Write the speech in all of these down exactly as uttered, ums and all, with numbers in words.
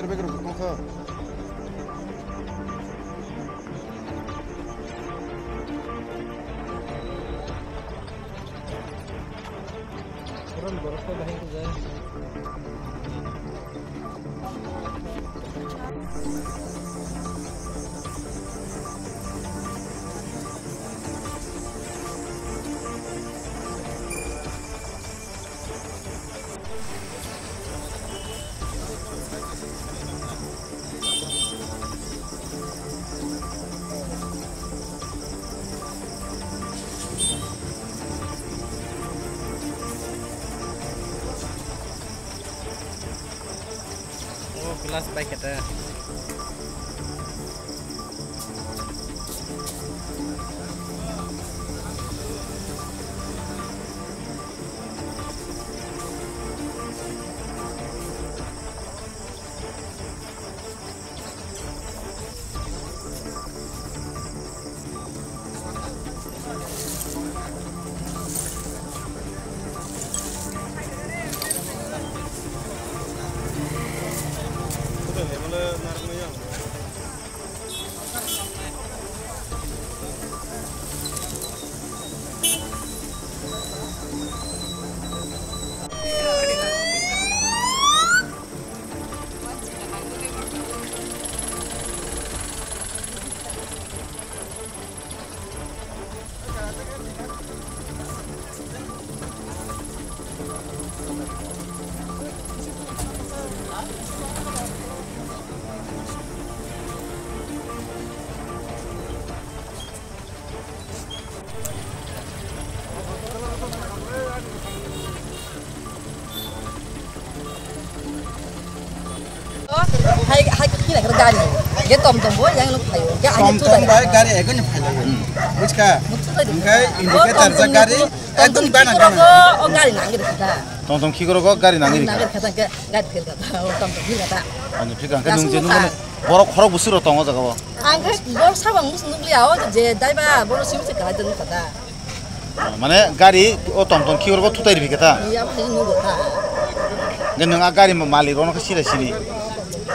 Oh, glass bai kata. Hai, hai, kini kira gari. Dia tom tom bo, yang lu payo. Dia ada tom tu tom dah. Bai gari ego ni payo. Buka. Mutu dah. Engkai indicator ja gari. Ekdom bana bana. Oh, gari nangir kata. Tom tom khikoro go gari nangir kata. Nangir kata, gari phir kata. Oh, tom tom phir kata. Ani phir kata. Nung je nung borok khorok busuro tongo jaga o. Ang khe bor sabang mus nukliya o je daiba boro simi se kalai tong kata. Mane gari o tom tom khikoro go thutai rikha ta. Iya, phai nugo ta. Nge nung a gari malik rono khe sira sini.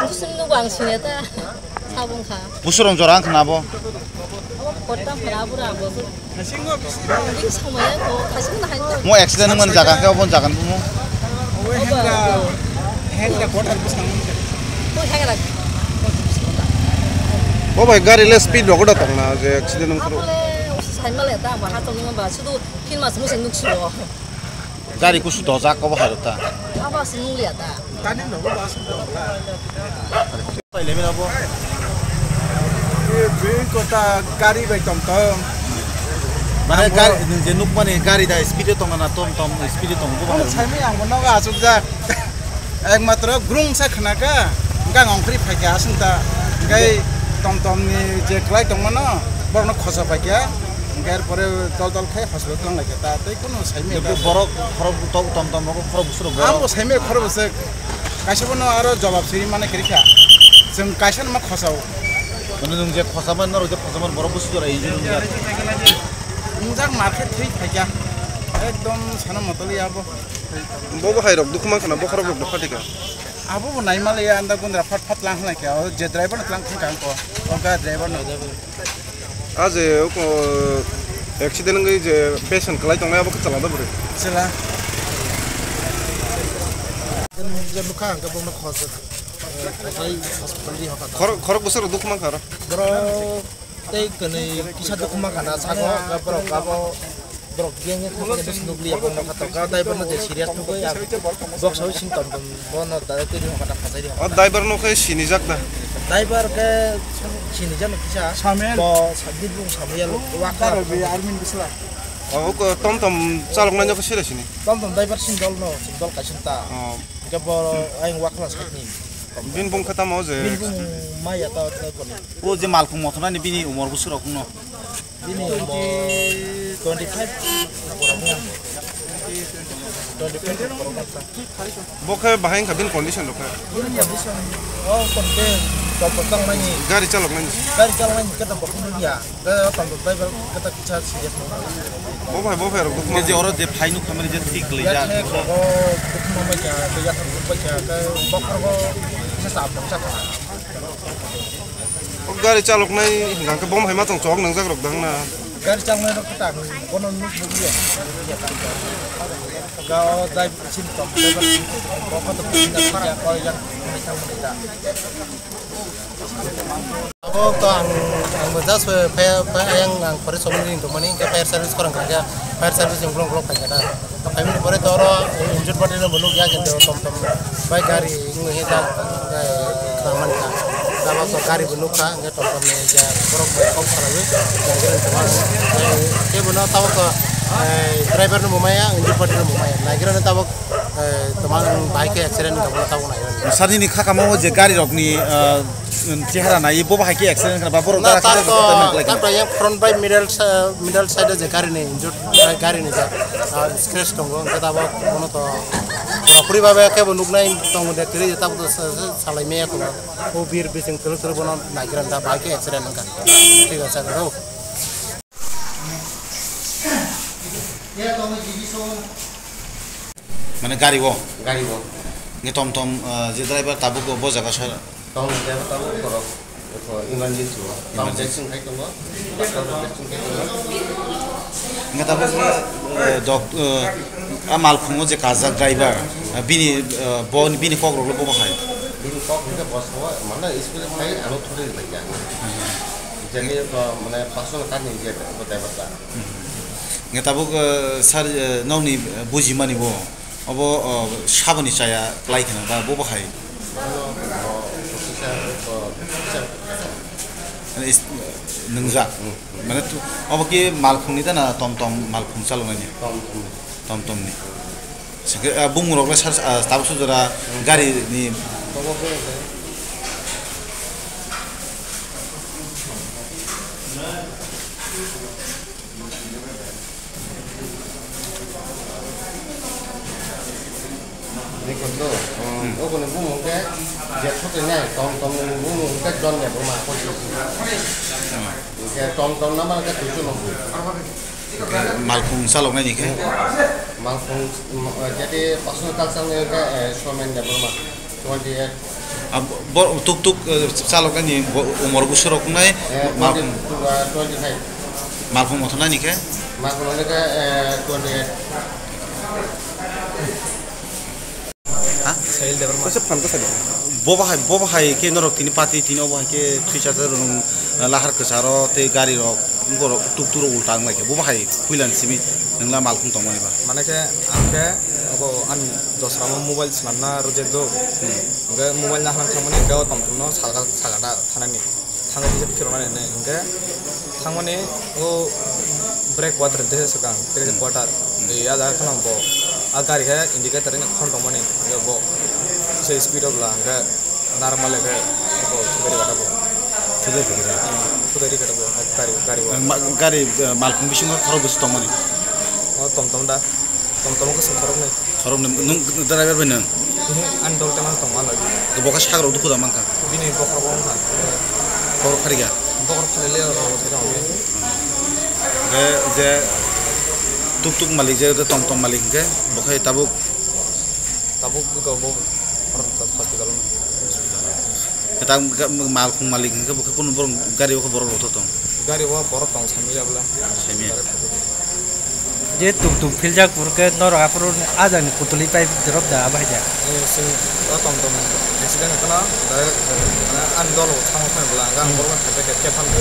Musu nugo ang sini ta. Sabung kha. Busurong jora ang khna bo. Kotam khna bura bo. Mo accident wngmani jaga khe obo jaga ni bumo. Bo bai gari le speed rok da tongna je accident wngkhe. Gari kusu dojak obo hai rok ta. Pailemi abo. Bini kota gari bai tong tong. Mane gari, nwng je nukmani gari da speed o tongo na tom tom speed o tongo bo. Saimai ang bo nogo achukjak. Ekmatro grung sa khnaka, hwnkhe ang ongkhorwi phaikha aswk ta. Hwnkhe tom tom ni je kwlai tongmano, borokno khosa phaikha. Hwnkhe er pore dol dol khe hospital tong laikha ta. Tei kunu saimai ta. Borok khorok tom tom rogo khorok bwswk borok. Ang bo saimai khorok bwswk. Kaisa bono aro jawab siri mane kwrwi kha. Chwng kaisa no ma khosao. Mane nwng je khosaman, norok je khosaman, borok busi jora injury wngjak. Wngjak mar khe thwi phaikha. Ekdom sana motoli abo. Bo bo hai rok dukhu mankha na, bokhorok rok dukha thika. Abo bo naima le ya, anda gundra phat phat lang khlai kha. O je driver no tlang thang kha ang ko. O ga driver no. A je oko accident wngwi je patient kwlai tongnai abo khe chwla da bwrwi? Chwla. Je nukha ang khe bono khosok. Khosai hospital ri hoka. Khorok, khorok bwswk rok dukhu mankha aro? Borok tei kwnwi kisa dukhu mankha na sago, borok abo borok geng geng thangwi nukliya bono kha tongkha, driver no je serious nukwi ang boksao sing tong tong. Bono direct twi rihok kata khajai rihok. O driver no khe sinijak da? Driver khe sinijak no kisa. Samuel. Bo sa-, Birbhum Samuel, Wakha. Driver be army ni bisla. O, ko tom tom chalok nai no khe sira sini? Tom tom driver sini dol no, sini dol kaisa ta. O. Hingke bo ayang Wakha side ni. Bini bung khe tamo je? Bini bung maya ta driver ni. O je malkhung mothonani bini umor bwswk rok no? Bini umor twenty five borok wng. Twenty five borok wng ta. Bo khe bahai wngkha bini condition rok khe? Bini condition o kon khe dopor tang mani. Gari chalok nani? Gari chalok nani khe dopor tang mani ya. Khe o tong driver khe ta kisa serious wng. Bo bai bo bai rok dukma. Je oro je phai nuk khamani je thik le ya. Thik rogo dukma mai kya, khe ya thang bai kya, khe bokhor go. O gari chaloknai hwnkha khe bom hai ma tong chok nangjak rok dang na. Gari chaloknai rok ta bono nuk nuk ya. Ga o dai sin tom driver sin tom ko to sin da ya ko yang ni sang ni da. Abo to ang, ang bo just fire, fire, ayang ang pore somni ring tongmani, hingke fire service korang kha, fire service ni ukulok ukulok phai kha na. To phai mani pore to oro injured party no bo nuk ya, kintu tom tom bai gari wngwi he jak, eh, khna man kha. Tabok to gari bo nuk kha, hingke tom tom ni je borok bai kok salaiwi, gari tongma, eh, kebo no tabok to, eh, driver no bo maya, injured party no bo maya. Naigira no tabok Eh, toma ang bahai khe accident wngkha, bono tabuk nai. Sir, nini khakamo o je gari rokni, eh, chehara nai, bo bahai khe accident wngkha ba borok na, dara tak khe to, tak to yang front bai middle sa-, middle side o je gari ni injured, eh, gari ni je, ah, scratch tongo, hwnkhe tabuk bono to pura puri babe khe bo nuknai tongo de, kwrwi tabuk to sa-, sa-, salai maya tongo. O bir bising kwrwi kwrwi bono naigra da bahai khe accident wngkha. Thik ache, ro. Mane gari o? Gari o. Nge tom tom, ah, je driver tabuk bo jaga sar. Tom driver tabuk borok, eko emergency o. Tom Emergency. Dressing khai tongo. Doctor dressing khai tongo. Nge tabuk, eh, dok-, eh, a malkhungo je kajak driver, ah, bini, eh, bo, bini kok rok bo bahai. Bini kok hingke bosongo, mane speed khai ano thori lai ya. Jadi, eh, mane personal kani je driver ta. Nge tabuk, eh, sir, eh, nokni, eh, bujimani bo, obo, oh, saboni chaya klai kheno ba, bo bahai? Ano, oh, kisa, oh, kisa. Is-, nungjak. Hmm. Mane tu, obo ki malkhungni da na tom tom malkhung chaloknani? Tom tom. Tom tom ni. Sike, ah, bumung rok le sar, ah, tabuk sujura gari ni. Tobo bumung. Ni kondo, hmm, hmm. Obo ni bumung khe je thote nai, tom tom ni bumung khe John Debbarma koi. Hmm. Khe tom tom number khe duiso noboi. Malkhung chaloknai ni khe? Malkhung, mm, jadi personal culture ni khe, eh, Somen Debbarma. Twenty eight. Ah, bo, bo, tuk tuk, eh, chalok ani bo, umor busu rok wngnai, eh, ma-, twenty, uh, twenty five. Malkhung mothon ani khe? Malkhung ani khe, eh, twenty eight. Ha? Sahil Debbarma. Kaisa phan bwsa di. Bo bahai, bo bahai khe norok tini party tini obo hai khe thwi chajak rok, eh, lahar kwcharo tei gari rok borok tuk tuk rok ulta wng lai khe bo bahai puila ni simi nwng la malkhung tong mani ba. Mane khe ang khe obo ani dosra mo mobile swnamna rwjak do. Hmm. Hingke mobile nahana thangmani hingke o tongthokno salga, salga da thanani. Thangwi kisa phiroknani hinwi hingke thangmani o break water tei swkang, tei hmm, water. Hmm. Tei ah jaga kheno bo ah gari khe indicator wngkha khon tongmani, hingke bo kisa speed o bwla hingke normal khe bo thudari gata bo. Thudari gata? Hmm, thudari gata bo, ah gari, gari bo. Ma-, gari, eh, malkhung bisingo khorok bwswk tongmani? O tom tom da, tom tom o khe chwng khoroknwi. Khoroknwi, nwng driver bai nwng? Ehe, ani dol tamang tong ma lagi. Bo khe sak rok dukhu da mankha? Bini bokhorok bo wngkha. Bokhorok phari kha? Bokhorok phari le rok bo thai tong bini. Hwnkhe je tuk tuk malik, je tong tong malik hwnkhe bo khe tabuk? Tabuk bo hospital o. Tang ga-, malkhung malik hwnkhe bo khe kunu borok gari o khe borok rok tong? Gari o borok tong saimanya bwla. Saimanya. Direct phai tong. Je tuk tuk philjak phuru khe norok aphuru ajani kutulwi pai drop da bahai da. Eh, chwng o tom tom accident kheno direct, eh, ani dolo thangma phai bwla, ang borok no thepha thepha phano.